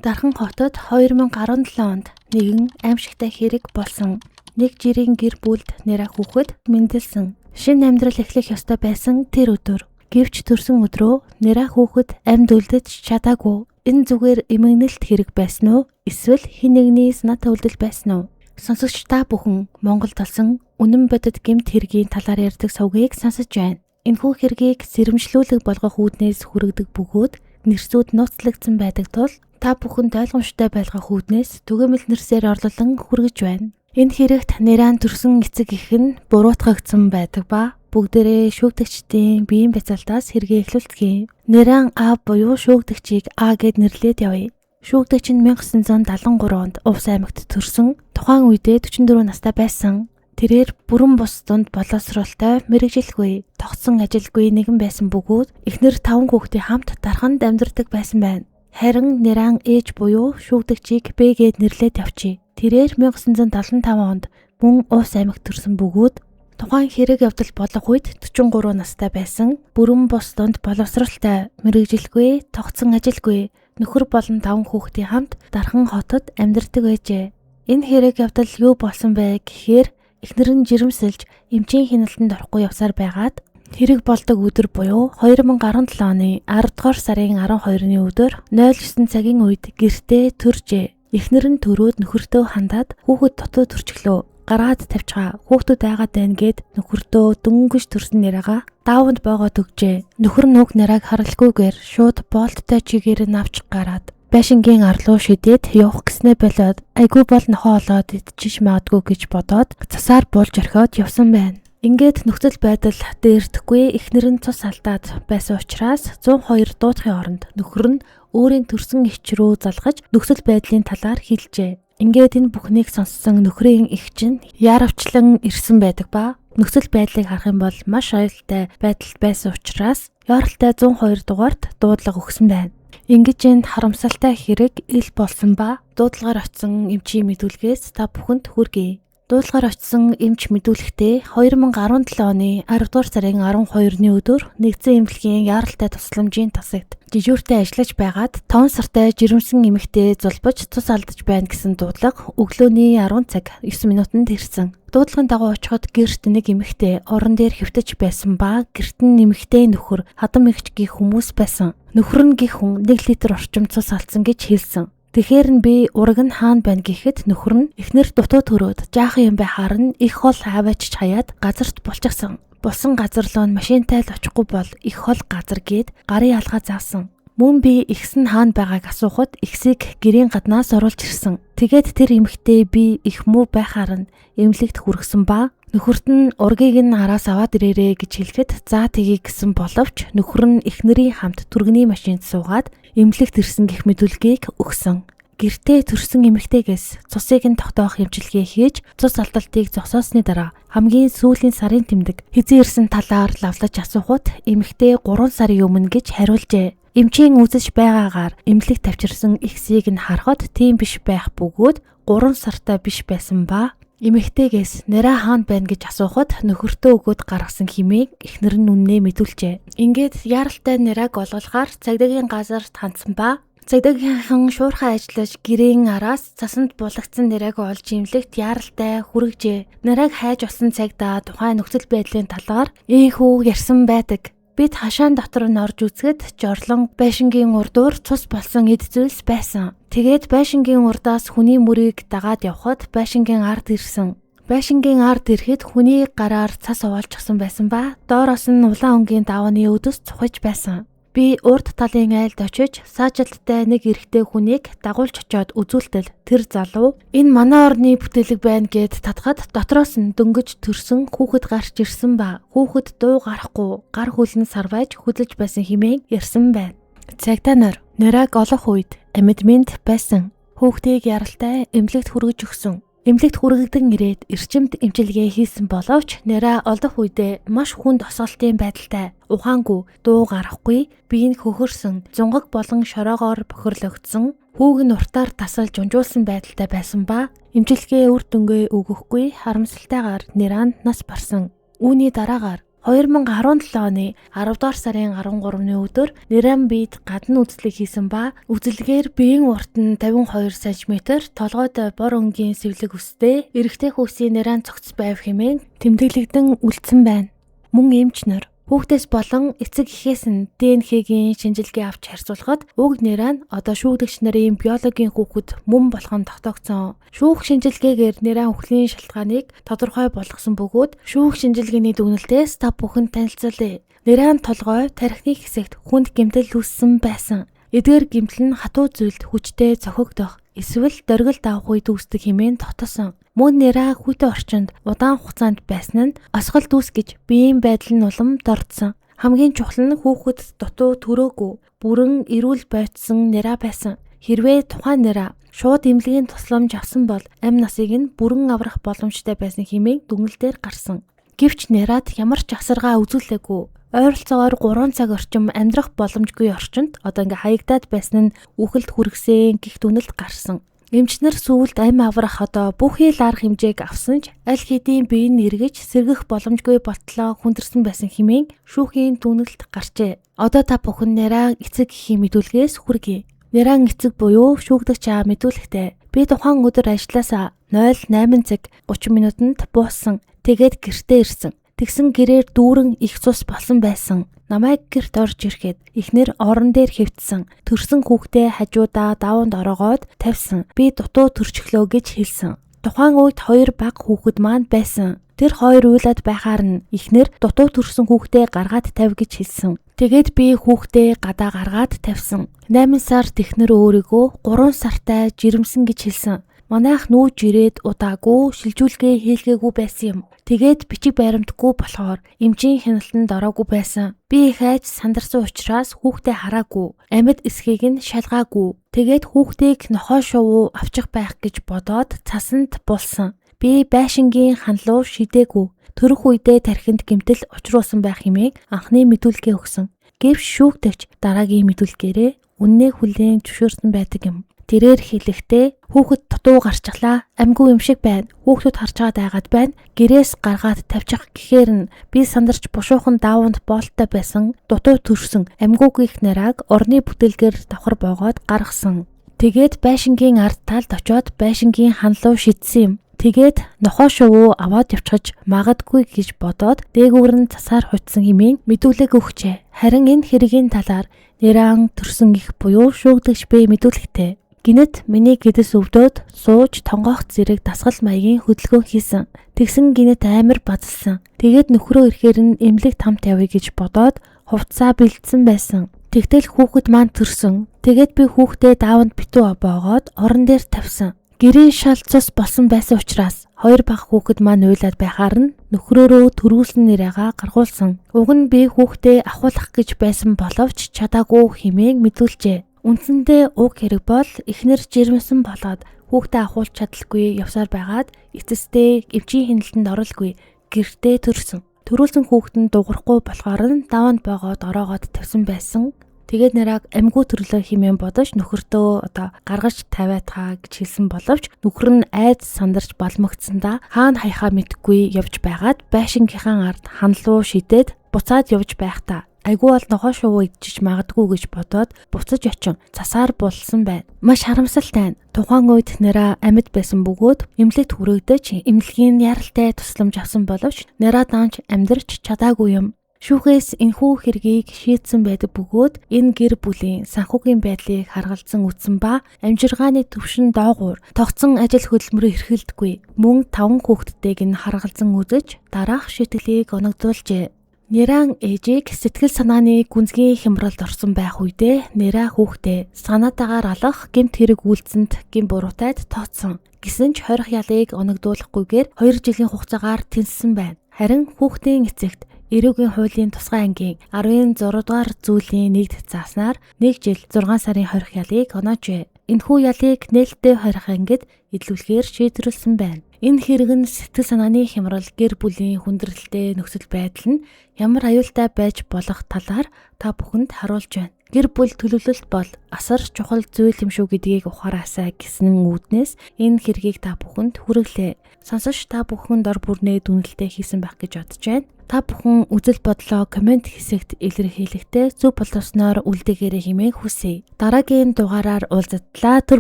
Дархан хотод 2017 онд нэгэн аимшигтай хэрэг болсон. Нэг жирийн гэр бүлд нэраа хүүхэд мэндэлсэн. Шинэ амьдрал эхлэх ёстой байсан тэр өдөр. Гэвч төрсөн өдрөө нэраа хүүхэд амьд үлдэж чадаагүй. Энэ зүгээр эмгэнэлт хэрэг байсан уу? Эсвэл хэн нэгний санаатай үйлдэл байсан уу? Сонсогч та бүхэн Монголд болсон үнэн бодит гэмт хэргийн талаар ярьдаг сувгийг сонсож байна. Энэхүү хэргийг сэрэмжлүүлэг болгох үүднээс хүргэдэг бөгөөд нэрсүүд нууцлагдсан байдаг тул та бүхэнд ойлгомжтой байлгах үүднээс түгээмэл нэрсээр орлолон хүргэж байна. Энэ хэрэгт нэрэн төрсөн эцэг эх нь буруутгагдсан байдаг ба бүгдээрээ шүүгдэгчдийн биеийн байцаалтаас хэрэгээ эхлүүлцгээе. Нэрэн А буюу шүүгдэгчийг А гэд нэрлээд явъя. Шүүгдэгч нь 1973 онд Увс аймагт төрсөн. Тухайн үедээ 44 настай байсан. Тэрээр бүрэн бус дунд боловсролтой мэргэжилгүй, тогтсон ажилгүй нэгэн байсан бөгөөд эхнэр 5 хүүхдийн хамт дарханд амьдардаг байсан байна. Харин нэран ээж буюу шүүгдэгчийг Б гэд нэрлээд явчихъя. Тэрээр 1975 онд мөн Увс аймагт төрсөн бөгөөд тухайн хэрэг явдал болох үед 43 настай байсан. Бүрэн бус дунд боловсролтой, мэргэжилгүй, тогтсон ажилгүй, нөхөр болон 5 хүүхдийн хамт Дархан хотод амьдардаг байжээ. Энэ хэрэг явдал юу болсон бэ гэхээр эхнэр нь жирэмсэлж эмчийн хяналтанд орохгүй явсаар байгаад хэрэг болдог өдөр буюу 2017 оны 10 дугаар сарын 12-ны өдөр 09 цагийн үед гэртээ төржээ. Эхнэр нь төрөөд нөхөртөө хандаад хүүхэд дутуу төрчихлөө. Гаргаад тавьчихаа. Хүүхдүүд айгаад байна гэд нөхөртөө дөнгөж төрсөн нэрээга дааванд боогоод өгчээ. Нөхөр нь уг нэраг харалгүйгээр шууд боолттой чигээр нь авч гараад байшингийн арлуу шидээд явах гэснээ болоод айгүй бол нохоо олоод идчихэж магадгүй гэж бодоод цасаар булж орхиод явсан байна. Ингээд нөхцөл байдал дээрдэхгүй эхнэр нь цус алдаад байсан учраас 102 дуудахын оронд нөхөр нь өөрийн төрсөн эгч рүү залгаж нөхцөл байдлын талаар хэлжээ. Ингээд энэ бүхнийг сонссон нөхрийн эгч нь яаравчлан ирсэн байдаг ба нөхцөл байдлыг харах юм бол маш аюултай байдалд байсан учраас яаралтай 102 дугаарт дуудлага өгсөн байна. Ингэж энд харамсалтай хэрэг ил болсон ба дуудлагаар очисон эмчийн мэдүүлгээс та бүхэнд хүргэе. Дуудлагаар очисон эмч мэдүүлэхдээ 2017 оны 10 дугаар сарын 12-ны өдөр нэгдсэн эмнэлгийн яаралтай тусламжийн тасагт жижүүртээ ажиллаж байгаад 5 сартай жирэмсэн эмэгтэй зулбаж цус алдаж байна гэсэн дуудлага өглөөний 10 цаг 9 минутанд ирсэн. Дуудлагын дагуу очиход гэрт нэг эмэгтэй орон дээр хэвтэж байсан ба гэрт нь эмэгтэй нөхөр хадам эгч гэх хүмүүс байсан. Нөхөр нь гэх хүн 1 литр орчим цус алдсан гэж хэлсэн. Тэгэхээр нь би ураг нь хаана байна гэхэд нөхөр нь эхнэр дутуу төрөөд жаахан юм байхаар нь их хол аваачиж хаяад газарт булчихсан. Булсан газар руу нь машинтай л очихгүй бол их хол газар гээд гарын алгаа заасан. Мөн би ихс нь хаана байгааг асуухад ихсийг гэрийн гаднаас оруулж ирсэн. Тэгээд тэр эмэгтэй би их муу байхаар нь эмнэлэгт хүргэсэн ба нөхөрт нь ургийг нь араас аваад ирээрээ гэж хэлэхэд за тгий гэсэн боловч нөхөр нь эхнэрийн хамт түргэний машинд суугаад эмнэлэгт ирсэн гэх мэдүүлгийг өгсөн. Гэртээ төрсөн эмэгтэйгээс цусыг нь тогтоох эмчилгээ хийж цус алдалтыг зогсоосны дараа хамгийн сүүлийн сарын тэмдэг хэзээ ирсэн талаар лавлаж асуухад эмэгтэй 3 сарын өмнө гэж хариулжээ. Эмчийн үзэж байгаагаар эмнэлэг тавьчирсан ихсийг нь харахад тийм биш байх бөгөөд 3 сартай биш байсан ба эмэгтэйгээс нэраа хаана байна гэж асуухад нөхөртөө өгөөд гаргасан хэмээн эхнэр нь үннээ мэдүүлжээ. Ингээд яаралтай нэрааг олголохоор цагдаагийн газарт хандсан ба цагдаагийнхан шуурхай ажиллаж гэрийн араас цасанд булагдсан нэрааг олж эмнэлэгт яаралтай хүргэжээ. Нэрааг хайж олсон цагдаа тухайн нөхцөл байдлын талаар ийнхүү ярьсан байдаг. Бид хашаан дотор нь орж үзэхэд жорлон байшингийн урдуур цус болсон эд зүйлс байсан. Тэгээд байшингийн урдаас хүний мөрийг дагаад явхад байшингийн ард ирсэн. Байшингийн ард ирэхэд хүний гараар цас овоолчихсон байсан ба доороос нь улаан өнгийн давааны өдөс цухаж байсан. Би урд талын айлд очиж саажилттай нэг эрэгтэй хүнийг дагуулж очиод үзүүлтэл тэр залуу энэ манай орны бүтээлэг байна гэд татхад дотроос нь дөнгөж төрсөн хүүхэд гарч ирсэн ба хүүхэд дуу гарахгүй гар хөл нь сарвайж хөдөлж байсан хэмээн ярьсан байна. Цагдаа нар нэраг олох үед амьд мэнд байсан. Хүүхдийг яралтай эмнэлэгт хүргэж өгсөн. Эмнэлэгт хүргэгдэн ирээд эрчимд эмчилгээ хийсэн боловч нэраа олдох үедээ маш хүнд осолтын байдалтай ухаангүй, дуу гарахгүй, бие нь хөхөрсөн, зунгаг болон шороогоор бохирлогдсон, хүүг нь уртаар тасалж унжуулсан байдалтай байсан ба эмчилгээ үр дүнгээ өгөхгүй харамсалтайгаар нэраа нас барсан. Үүний дараагаар 2017 оны 10 дугаар сарын 13-ны өдөр Нэран бид гадна үзлэг хийсэн ба үзлэгээр биеийн урт нь 52 см, толгойд бор өнгийн сэвлэг өстэй, эрэгтэй хүүсийн нэран цогц байв хэмээн тэмдэглэгдэн үлдсэн байна. Мөн эмч нар хүүхдээс болон эцэг эхээс нь ДНХ-гийн шинжилгээ авч харьцуулахад уг нэран одоо шүүгдэгч нарын биологийн хүүхэд мөн болгон тогтоогдсон. Шүүх шинжилгээгээр нэран үхлийн шалтгааныг тодорхой болгосон бөгөөд шүүх шинжилгээний дүгнэлтээс та бүхэн танилцуулъя. Нэран толгой тархины хэсэгт хүнд гэмтэл үүссэн байсан. Эдгээр гэмтэл нь хатуу зүйлд хүчтэй цохигдох эсвэл дөргил давах үед үүсдэг хэмээн тогтоосон. Мөн нэраа хүйтэн орчинд удаан хугацаанд байсан нь осгол дүүсгэж биеийн байдал нь улам дордсон. Хамгийн чухал нь хүүхэд дутуу төрөөгүй, бүрэн эрүүл бойтсон нэраа байсан. Хэрвээ тухайн нэраа шууд эмнэлгийн тусламж авсан бол амь насыг нь бүрэн аврах боломжтой байсан хэмээн дүгнэлтээр гарсан. Гэвч нэраад ямар ч асаргаа үзүүлээгүй. Ойролцоогоор 3 цаг орчим амьдрах боломжгүй орчинд одоо ингээ хаягдаад байсан нь үхэлд хүргэсэн гэх дүгнэлт гарсан. Эмчнэр сүүлд амь аврах одоо бүхий л арга хэмжээг авсан ч аль хэдийн бие нь эргэж сэргэх боломжгүй болтлоо хүндэрсэн байсан хэмээн шүүхийн дүгнэлт гарчээ. Одоо та бүхэн Нэран эцэг эхийн мэдүүлгээс хүргэе. Нэран эцэг буюу шүүгдэгч аа мэдүүлэхдээ би тухайн өдөр ажлаасаа 08 цаг 30 минутанд буусан. Тэгээд гэртээ ирсэн. Тэгсэн гэрээр дүүрэн их цус болсон байсан. Намайг гэрт орж ирэхэд эхнэр орон дээр хэвтсэн. Төрсөн хүүхдээ хажуудаа даванд ороогоод тавьсан. Би дутуу төрчихлөө гэж хэлсэн. Тухайн үед хоёр бага хүүхэд маань байсан. Тэр хоёр уйлаад байхаар нь эхнэр дутуу төрсөн хүүхдээ гаргаад тавь гэж хэлсэн. Тэгээд би хүүхдээ гадаа гаргаад тавьсан. 8 сард эхнэр өөрийгөө 3 сартай жирэмсэн гэж хэлсэн. Манайх нүүж ирээд удаагүй шилжүүлгээ хийлгээгүй байсан юм. Тэгээд бичиг баримтгүй болохоор эмчийн хяналтанд ороогүй байсан. Би их айж сандарсан учраас хүүхдээ хараагүй, амьд эсхийг нь шалгаагүй. Тэгээд хүүхдийг нохой шувуу авчих байх гэж бодоод цасанд булсан. Би байшингийн хан руу шидээгүй. Төрөх үедээ тархинд гэмтэл учруулсан байх хэмээн анхны мэдүүлгээ өгсөн. Гэвч шүүгдэгч дараагийн мэдүүлгээрээ үннээ хүлээн зөвшөөрсөн байдаг юм. Тэрээр хэлэхдээ хүүхэд дутуу гарчглаа, амьгүй юм шиг байна. Хүүхдүүд харж байгаад айгаад байна. Гэрээс гаргаад тавьчих гэхээр нь би сандарч бушуухан дааванд боолтой байсан. Дутуу төрсөн амьгүйгийнх нарааг орны бүтээлгээр давхар боогоод гаргасан. Тэгээд байшингийн ард талд очиод байшингийн хан руу шидсэн юм. Тэгээд нохой шувуу аваад явчихаж магадгүй гэж бодоод дээгүүр нь цасаар хучсан хэмээн мэдүүлэг өгчээ. Харин энэ хэргийн талаар Нэран төрсөн их буюу шүүгдэгч бэ мэдүүлэхтэй. Гинэт миний гэдэс өвдөөд сууж тонгоох зэрэг дасгал маягийн хөдөлгөөн хийсэн. Тэгсэн гинэт амар базалсан. Тэгээд нөхрөө ирэхээр нь эмнэлэгт хамт явъя гэж бодоод хувцсаа бэлдсэн байсан. Тэгтэл хүүхэд маань төрсөн. Тэгээд би хүүхдээ дааванд битүү боогоод орон дээр тавьсан. Гэрийн шал цус болсон байсан учраас хоёр бага хүүхэд маань уйлаад байхаар нь нөхрөөрөө төрүүлсэн нэрээгаа гаргуулсан. Уг нь би хүүхдээ авахулах гэж байсан боловч чадаагүй хэмээн мэдүүлжээ. Үндсэндээ уг хэрэг бол эхнэр жирэмсэн болоод хүүхдээ авахулж чадалгүй явсаар байгаад эцэстээ эмчийн хяналтанд оролгүй гэртээ төрсөн. Төрүүлсэн хүүхэд нь дуурахгүй болохоор нь даванд боогоод ороогоод тавьсан байсан. Тэгээд нарааг амьгүй төрлөө хэмээн бодож нөхөртөө одоо гаргаж тавиатгаа гэж хэлсэн боловч нөхөр нь айд сандарч балмагцсандаа хаана хаяхаа мэдэхгүй явж байгаад байшингийнхаа ард хан руу шидээд буцаад явж байхдаа айгүй бол нохой шувуу идчихэж магадгүй гэж бодоод буцаж очин цасаар булсан байна. Маш харамсалтай нь тухайн үед Нэраа амьд байсан бөгөөд эмнэлэгт хүрэгдэж эмнэлгийн яралтай тусламж авсан боловч Нэраа даанч амьдрч чадаагүй юм. Шүүхээс энэхүү хэргийг шийдсэн байдаг бөгөөд энэ гэр бүлийн санхүүгийн байдлыг харгалзан үзсэн ба амжиргааны түвшин доогуур тогтсон ажил хөдөлмөрөөр эрхэлдэггүй мөн 5 хүүхэдтэйг нь харгалзан үзэж дараах шийтгэлийг оногдуулжээ. Нэран ээжийг сэтгэл санааны гүнзгий хямралд орсон байх үедээ Нэраа хүүхдээ санаатаагаар алах гэмт хэрэг үйлдсэнд гэм буруутайд тооцсон. Гэсэн ч хорих ялыг оногдуулахгүйгээр 2 жилийн хугацаагаар тэнссэн байна. Харин хүүхдийн эцэгт Эрүүгийн хуулийн тусгай ангийн 16 дугаар зүйлийн нэгд зааснаар 1 жил 6 сарын хорих ялыг оноожээ. Энэхүү ялыг нээлттэй хорих ангид эдлүүлэхээр шийдвэрлсэн байна. Энэ хэрэг нь сэтгэл санааны хямрал, гэр бүлийн хүндрэлтэй нөхцөл байдал нь ямар аюултай байж болох талаар та бүхэнд харуулж байна. Гэр бүл төлөвлөлт бол асар чухал зүйл юм шүү гэдгийг ухаараасай гэсэн үүднээс энэ хэргийг та бүхэнд хүргэлээ. Сонсогч та бүхэн дор бүрнээ дүгнэлтээ хийсэн байх гэж бодож байна. Та бүхэн үзэл бодлоо комент хэсэгт илэрхийлэхдээ зөв боловсноор үлдээгээрэй хэмээн хүсье. Дараагийн дугаараар уулзтлаа. Түр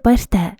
баяртай.